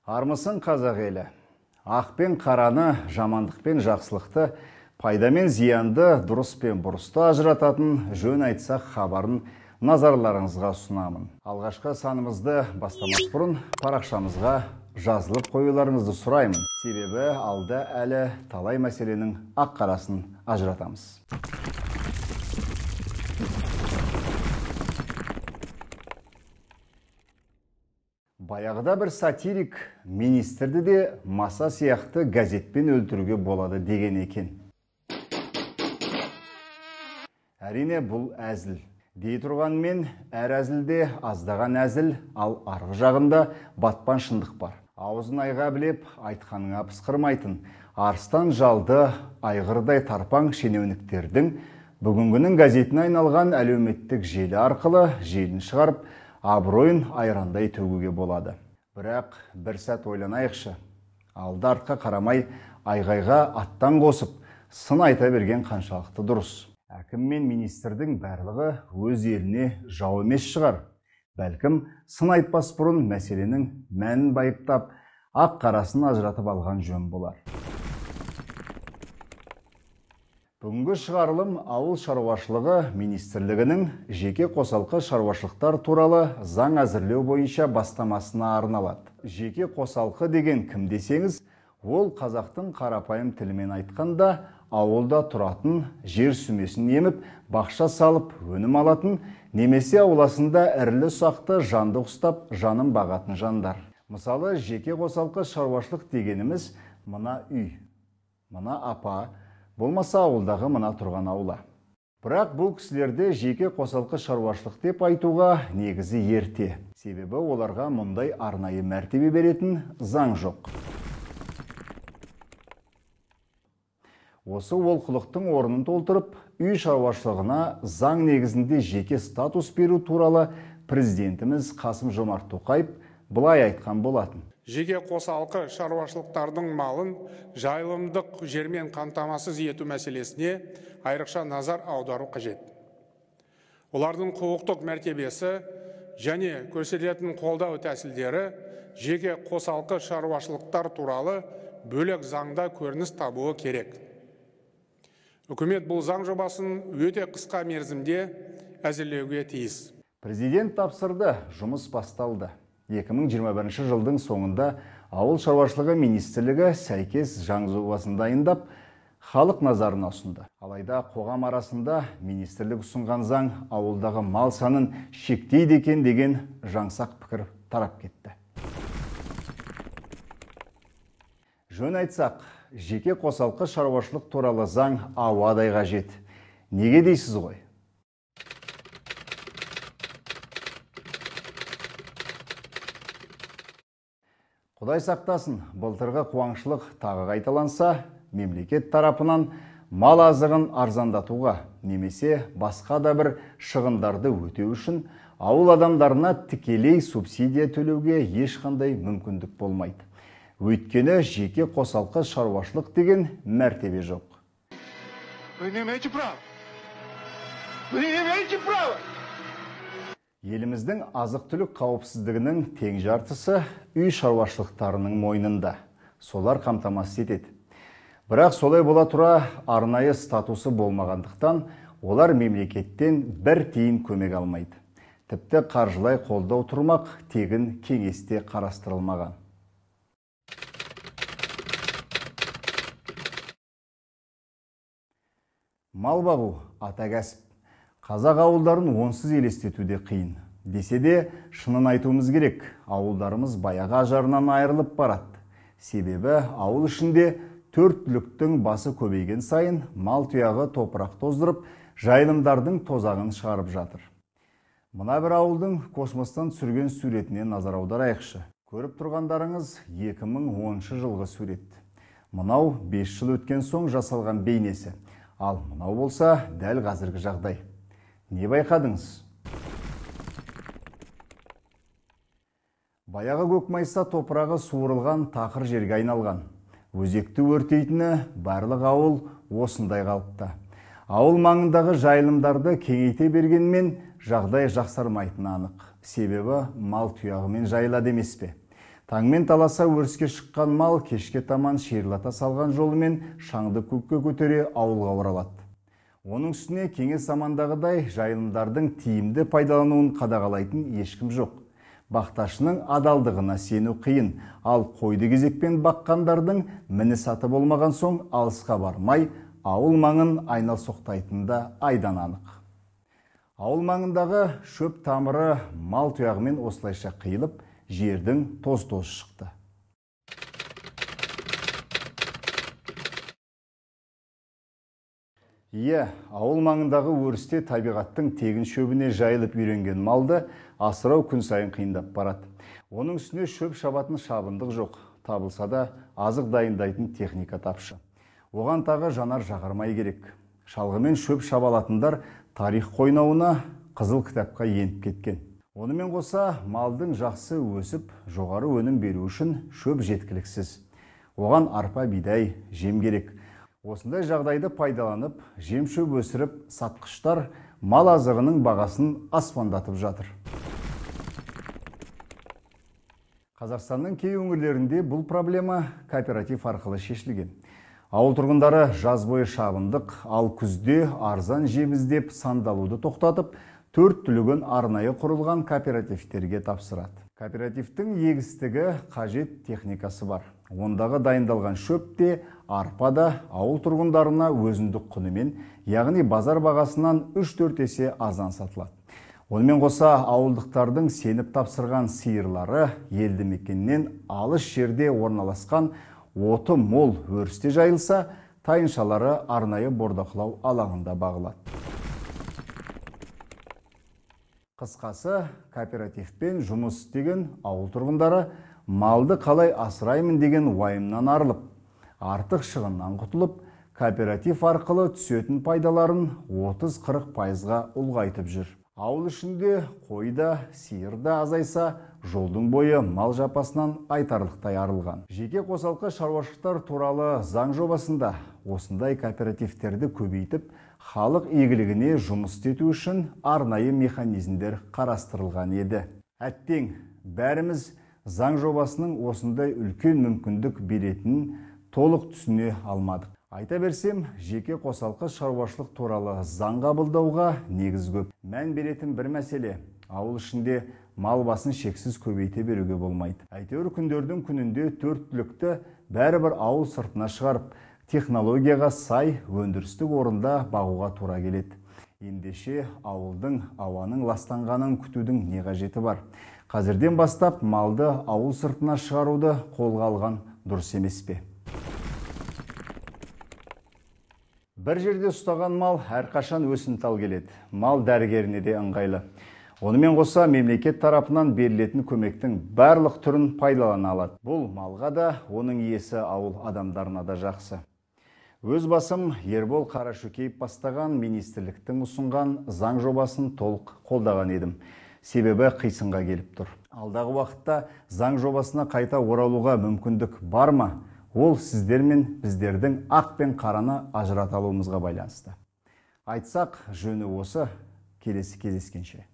Армысың, қазақ елі! Ақ пен қараны, жамандық пен жақсылықты, пайда мен зиянды, дұрыс пен бұрысты ажырататын «Жөн айтсақ» хабарын назарларыңызға ұсынамын. Алғашқы санымызды бастамас бұрын парақшамызға жазылып қоюларыңызды сұраймын. Себебі алда әлі талай мәселенің ақ қарасын ажыратамыз. Баяғыда бір сатирик министрді де маса сияқты газетпен өлтіруге болады деген екен. Әрине, бұл әзіл. Дей тұрғанмен, әр әзілде аздаған әзіл, ал арғы жағында батпан шындық бар. Аузын айға білеп, айтқаныңа пысқырмайтын, арыстан жалды айғырдай тарпаң шенеуніктердің бүгінгінің газетіне айналған әлеуметтік желі арқылы желін шығарып, абыройын айрандай төгуге болады. Бірақ бір сәт ойланайықшы. Алды артқа қарамай айғайға аттан қосып, сын айта берген қаншалықты дұрыс. Әкім мен министрдің барлығы өз еліне жау емес шығар. Бәлкім, сын айтпас бұрын мәселенің мәнін байыптап, ақ қарасын ажыратып алған жөн болар. Бүгінгі шығарылым Ауыл шаруашылығы министрлігінің жеке қосалқы шаруашылықтар туралы заң әзірлеу бойынша бастамасына арналады. Жеке қосалқы деген кім десеңіз, ол қазақтың қарапайым тілімен айтқанда, ауылда тұратын, жер сүмесін еміп, бақша салып, өнім алатын, немесе ауласында ірілі ұсақты жанды ұстап, жанын бағатын жандар. Мысалы, жеке қосалқы шаруашылық дегеніміз мына үй, мына апа, болмаса ауылдағы мына тұрған аула. Бірақ бұл кісілерді жеке қосалқы шаруашылық деп айтуға негізі ерте. Себебі оларға мұндай арнайы мәртебе беретін заң жоқ. Осы олқылықтың орнын толтырып, үй шаруашылығына заң негізінде жеке статус беру туралы президентіміз Қасым Жомарт Тоқаев былай айтқан болатын. Жеке қосалқы шаруашылықтардың малын жайылымдық жермен қамтамасыз ету мәселесіне айрықша назар аудару қажет. Олардың құқықтық мәртебесі және көрсетілетін қолдау тәсілдері жеке қосалқы шаруашылықтар туралы бөлек заңда көрініс табуы керек. Үкімет бұл заң жобасын өте қысқа мерзімде әзірлеуге тиіс. Президент тапсырды, жұмыс басталды. 2021 жылдың соңында Ауыл шаруашылығы министрлігі сәйкес заң жобасын дайындап, халық назарына ұсынды. Алайда қоғам арасында министрлік ұсынған заң ауылдағы мал санын шектейді екен деген жаңсақ пікір тарап кетті. Жөн айтсақ, жеке қосалқы шаруашылық туралы заң ауадай қажет. Неге дейсіз ғой? Құдай сақтасын, былтырғы қуаңшылық тағы қайталанса, мемлекет тарапынан мал азығын арзандатуға немесе басқа да бір шығындарды өтеу үшін ауыл адамдарына тікелей субсидия төлеуге ешқандай мүмкіндік болмайды. Өйткені жеке қосалқы шаруашылық деген мәртебе жоқ. Вы не имеете права. Вы не имеете права. Еліміздің азық-түлік қауіпсіздігінің тең жартысы үй шаруашылықтарының мойнында. Солар қамтамасыз етеді. Бірақ солай бола тұра арнайы статусы болмағандықтан олар мемлекеттен бір тиын көмек алмайды. Тіпті қаржылай қолдау тұрмақ тегін кеңесте қарастырылмаған. Мал бағу ата кәсіп. Қазақ ауылдарын онсыз елестету де қиын. Десе де, шынын айтуымыз керек, ауылдарымыз баяғы ажарынан айырылып барады. Себебі ауыл ішінде төрт түліктің басы көбейген сайын мал тұяғы топырақ тоздырып, жайылымдардың тозағын шығарып жатыр. Мына бір ауылдың космостан түсірген суретіне назар аударайықшы. Көріп тұрғандарыңыз 2010 жылғы сурет. Мынау 5 жыл өткен соң жасалған бейнесі. Ал мынау болса дәл қазіргі жағдай. Не байқадыңыз? Баяғы көкмайса топырағы суырылған тақыр жерге айналған. Өзекті өртейтіні барлық ауыл осындай қалыпта. Ауыл маңындағы жайылымдарды кеңейте бергенмен жағдай жақсармайтыны анық. Себебі мал тұяғымен жайылады емес пе? Таңмен таласа өріске шыққан мал кешке таман шиырлата салған жолымен шаңды көкке көтере ауылға оралады. Оның үстіне кеңес замандағыдай жайылымдардың тиімді пайдалануын қадағалайтын ешкім жоқ. Бақташының адалдығына сену қиын, ал қойды кезекпен баққандардың міні саты болмаған соң алысқа бармай, ауыл маңын айналсоқтайтыны да айдан анық. Ауыл маңындағы шөп тамыры мал тұяғымен осылайша қиылып, жердің тоз-тозы шықты. Иә, ауыл маңындағы өрісте табиғаттың тегін шөбіне жайылып үйренген малды асырау күн сайын қиындап барады. Оның үстіне шөп шабатын шабындық жоқ, табылса да азық дайындайтын техника тапшы. Оған тағы жанар жағармай керек. Шалғымен шөп шабалатындар тарих қойнауына қызыл кітапқа еніп кеткен. Онымен қоса малдың жақсы өсіп, жоғары өнім беру үшін шөп жеткіліксіз. Оған арпа, бидай, жем керек. Осындай жағдайды пайдаланып, жем шөп өсіріп, сатқыштар мал азығының бағасын аспандатып жатыр. Қазақстанның кей өңірлерінде бұл проблема кооператив арқылы шешілген. Ауыл тұрғындары жаз бойы шабындық, ал күзде арзан жем іздеп сандалуды тоқтатып, төрт түлігін арнайы құрылған кооперативтерге тапсырады. Кооперативтің егістігі қажет техникасы бар. Ондағы дайындалған шөп те, арпа да ауыл тұрғындарына өзіндік құнымен, яғни базар бағасынан 3-4 есе арзан сатылады. Онымен қоса ауылдықтардың сеніп тапсырған сиырлары елді мекеннен алыс жерде орналасқан оты мол өрісте жайылса, тайыншалары арнайы бордақылау алаңында бағылады. Қысқасы, кооперативпен жұмыс істеген ауыл тұрғындары малды қалай асыраймын деген уайымнан арылып, артық шығыннан құтылып, кооператив арқылы түсетін пайдаларын 30-40%-ға ұлғайтып жүр. Ауыл ішінде қой да, сиыр да азайса, жолдың бойы мал жапасынан айтарлықтай арылған. Жеке қосалқы шаруашылықтар туралы заң жобасында осындай кооперативтерді көбейтіп, халық игілігіне жұмыс істету үшін арнайы механизмдер қарастырылған еді. Әттең, бәріміз заң жобасының осындай үлкен мүмкіндік беретінін толық түсіне алмадық. Айта берсем, жеке қосалқы шаруашылық туралы заң қабылдауға негіз көп. Мән беретін бір мәселе, ауыл ішінде мал басын шексіз көбейте беруге болмайды. Әйтеуір күндердің күнінде төрт түлікті бәрібір ауыл сыртына шығарып, технологияға сай өндірістік орында бағуға тура келеді. Ендеше ауылдың ауаның ластанғанын күтудің не қажеті бар? Қазірден бастап малды ауыл сыртына шығаруды қолға алған дұрыс емес пе? Бір жерде ұстаған мал әрқашан өсімтал келеді. Мал дәрігеріне де ыңғайлы. Онымен қоса мемлекет тарапынан берілетін көмектің барлық түрін пайдалана алады. Бұл малға да, оның иесі ауыл адамдарына да жақсы. Өз басым Ербол Қарашөкеев бастаған министрліктің ұсынған заң жобасын толық қолдаған едім. Себебі қисынға келіп тұр. Алдағы уақытта заң жобасына қайта оралуға мүмкіндік бар ма? Ол сіздер мен біздердің ақ пен қараны ажырата алуымызға байланысты. Айтсақ, жөні осы, келесі кездескенше.